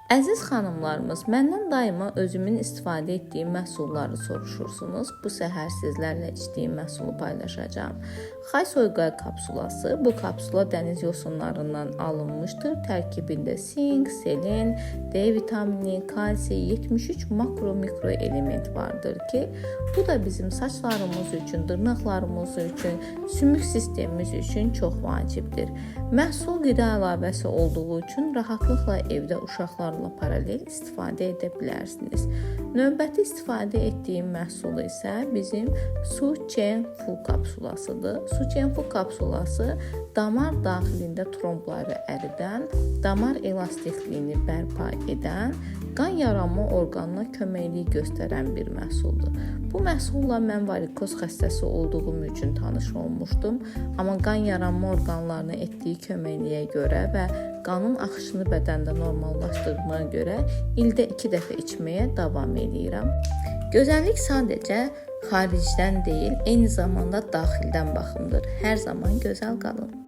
Əziz xanımlarımız, məndən daima özümün istifadə etdiyim məhsulları soruşursunuz. Bu səhər sizlərlə içdiyim məhsulu paylaşacağam. Xaysoyqay kapsulası. Bu kapsula dəniz yosunlarından alınmışdır. Tərkibində sink, selen, D vitamini, kalsi, 73 makro mikro element vardır ki, bu da bizim saçlarımız üçün, dırnaqlarımız üçün, sümük sistemimiz üçün çox vacibdir. Məhsul qida əlavəsi olduğu üçün rahatlıqla evdə uşaqlarla paralel istifadə edə bilərsiniz. Növbəti istifadə etdiyim məhsul isə bizim Su Chen Fu kapsulasıdır. Su Chen Fu kapsulası damar daxilində trombları əridən, damar elastikliyini bərpa edən, qan yaranma orqanına köməklik göstərən bir məhsuldur. Bu məhsulla mən varikoz xəstəsi olduğum üçün tanış olmuşdum, amma qan yaranma orqanlarına etdiyi köməkliyə görə və qanın axışını bədəndə normallaşdırdığına görə ildə 2 dəfə içməyə davam eləyirəm. Gözəllik sadəcə xaricdən deyil, eyni zamanda daxildən baxımdır. Hər zaman gözəl qalın.